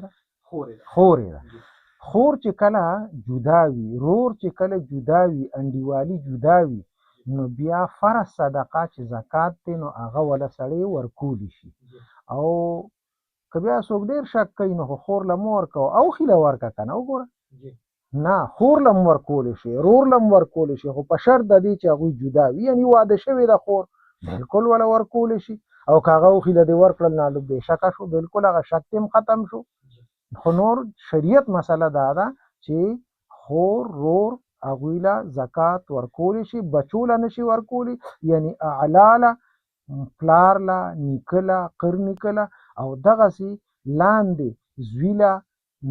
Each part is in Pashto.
ده؟ خور یې ده. خور چې کله جدا وي، رور چې کله جدا وي، انډیوالي جدا وي، نو بیا فرض صدقه چې زکات دی نو هغه وله سړی ورکولی شي. او که بیا څوک ډېر شک کوي نو خو خور له مه ورکوه، اوښي له ورکه که نه. وګوره نه، خور له هم ورکولی شي، رور له هم ورکولی شي، خو په شرط د دې چې هغوی جدا وي، یعنی واده شوې ده خور بالکل وله ورکولی شي. او که هغه اوښي له دې ورکړل نو بېشکه شو، بالکل هغه شک هم ختم شو. خو نور شریعت مسله دا ده چې خور رور هغوی له زکات ورکولی شي، بچو له نشي ورکولی، یعنی اعلی له، پلار له، نیکه له، قر نیکه له، او دغسې لاندې زوی له،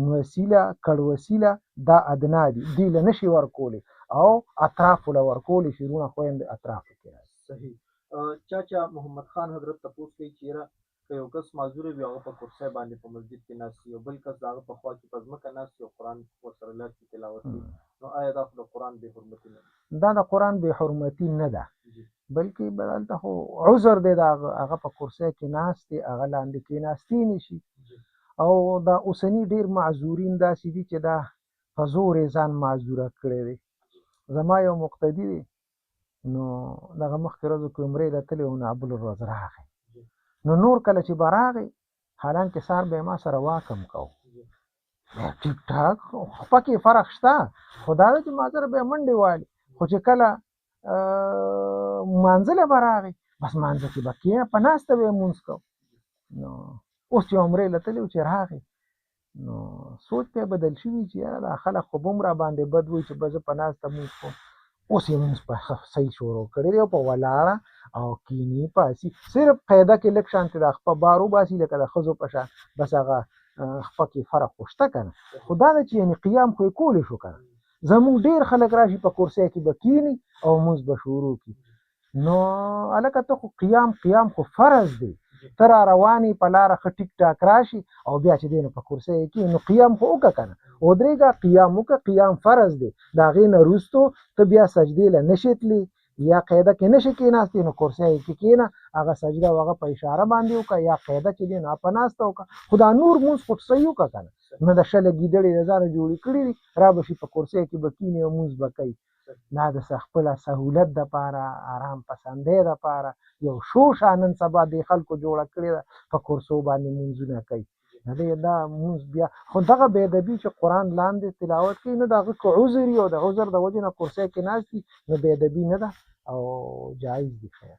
نوسي له، کړوسي له، دا ادنا دي، دوی له نشي ورکولی او اطرافو له ورکولی شي، وروڼه خویندې اطرافو کې راځي. صحیح. چاچا محمد خان حضرت تپوس کوي چې یاره که یو کس معذور وي هغه په کرسۍ باندې په مسجد کې ناست وي او بل کس د هغه په خوا کې په ځمکه ناست وي او قرآن ورسره لاس کې تلاوت کوي، نو آیا دا خو د قرآن بې حرمتي نه ده؟ دا د قرآن بې حرمتي نه ده، بلکې دلته خو عذر دی، د هغه په کرسۍ کې ناست دی، هغه لاندې کېناستی نه شي. او دا اوسني ډېر معذورین داسې دي چې دا په زور یې ځان معذوره کړی دی. زما یو مقتدي دی، نو دغه مخکې ورځو کې عمرې له تللی و، نو بله ورځ راغی، نو نور کله چې به راغی، حالانکه سهار به یې ما سره واک هم کوو، ټیک ټاک خپه کې فرق شته، خو دا ده چې ما سره به یې منډې والي، خو چې کله مانځه له به راغی، بس مانځه کې به کښېنه، په ناسته به یې لمونځ کوو. نو اوس چې عمرې له تللی و، چې راغی، نو سوچ په بدل شوي چې یاره دا خلک خو به هم راباندې بد وایي چې به زه په ناسته لمونځ کوم. اوس یې لمونځ په صحیح شروع کړی دی او په ولاړه او کینی پاسي، صرف قاعده کې لږ شانتې دا خپه بار وباسي لکه د ښځو په شان، بس هغه خپه کې فرق خو شته که نه، خو دا ده چې یعنې قیام خو یې کولی شو که نه. زموږ ډېر خلک راشي په کرسۍ کې به کینی او لمونځ به شروع کړي، نو هلکه ته خو قیام، قیام خو فرض دی، ته را روان یې په لاره ښه ټیک ټاک راشي او بیا چې دی نو په کرسۍ یې کښېنې، نو قیام خو وکړه که نه، ودرېږه قیام وکړه، قیام فرض دی، د هغې نه وروستو ته بیا سجدې له نه شې تلې یا قاعده کې نه شې کېناستې، نو کرسۍ یې کې کښېنه، هغه سجده او هغه په اشاره باندې وکړه، یا قاعده چې دی نو په ناسته وکړه، خو دا نور لمونځ خو صحیح وکړه که نه. نو د شله ګیدړې د ځانه جوړې کړي دي، را به شي په کرسۍ کې به کښېني او لمونځ به کوي. دا د خپل سهولت دپاره، آرام پسندۍ دپاره یو شوشه نن سبا دې خلکو جوړه کړې ده، په کرسو باندې لمونځونه کوي. دې دا مونځ بیا خو دغه بې ادبي چې قرآن لاندې تلاوت کوي، نو د هغه که عذر وي او د عذر د وجې نه کرسۍ کې ناست دي، نو بې ادبي نه ده او جایز دي. خیر.